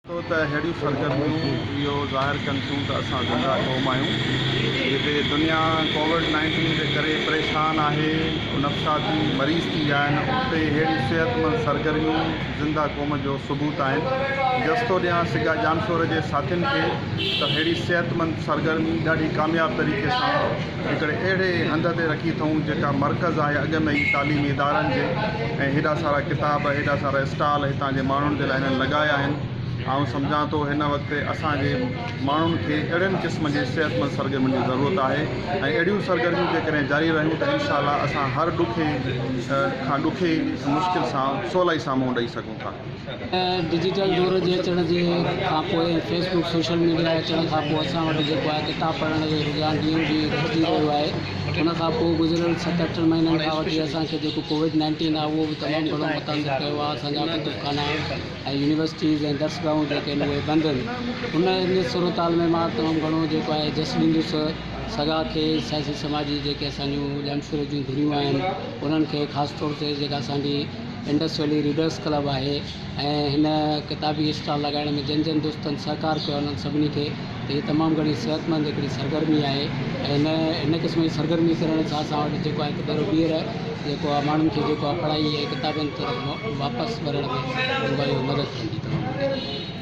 ٿو ته ههڙيون سرگرميون اهو ظاهر ڪن ٿيون ته اسان زنده قوم آهيون. جتي دنيا ڪووڊ نائنٽين جي ڪري پريشان آهي، نفسياتي مريض ٿي ويا آهن، اتي ههڙيون صحتمند سرگرميون زنده قوم جو ثبوت آهن. جس ٿو ڏيان سگا ڄامشوري جي ساٿين کي ته ههڙي صحتمند سرگرمي ڏاڍي ڪامياب طريقي سان هڪڙي اهڙي هنڌ تي رکي اٿئون جيڪا مرڪز آهي اڳ ۾ ئي تعليمي ادارن جي ۽ هيڏا سارا ڪتاب هيڏا سارا اسٽال هتان جي ماڻهن جي لاء هنن لڳايا آهن آئون سمجهان ٿو هن وقت اسان جي ماڻهن کي اهڙين قسم جي صحتمند سرگرمين جي ضرورت آهي ۽ اهڙيون سرگرميون جيڪڏهن جاري رهيون ته انشاء الله اسان هر ڏکي کان ڏکي مشڪل سان سولائي سان منهن ڏئي سگهون ٿا. ڊجيٽل دور جي اچڻ جي کان پوء ۽ فيس بڪ سوشل ميڊيا اچڻ کان پوء اسان وٽ جيڪو آهي ڪتاب پڙهڻ جو رجحان ڏينهون ڏينهن گهٽجي رهيو آهي ان کان پوء گذريل ست اٺن مهينن کان وٺي اسان کي جيڪو ڪووڊ نائنٽين آهي اهو به تمام گهڻو متاثر ڪيو آهي اسان جا ڪتب خانا ۽ يونيورسٽيز ۽ درسگاهون جيڪي آهن اهي بند آهن ان صورتحال ۾ مان تمام گهڻو جيڪو آهي جس ڏيندس سگا کي سياسي سماجي جيڪي اسان جون ڄامشوري جون ڌريون آهن انهن کي خاص طور تي جيڪا اسان جي انڊس ويلي ريڊرس ڪلب آهي ۽ هن ڪتابي اسٽال لڳائڻ ۾ جن جن دوستن سهڪار ڪيو انهن سڀني کي ته هي تمام گهڻي صحتمند هڪڙي سرگرمي آهي ۽ هن هن قسم جي سرگرمي ڪرڻ سان اسان وٽ جيڪو آهي هڪ ڀيرو ٻيهر جيڪو آهي ماڻهن کي جيڪو آهي پڙهائي ۽ ڪتابن طرف واپس ورڻ ۾ جيڪو آهي اهو مدد ڪندي تمام گهڻي.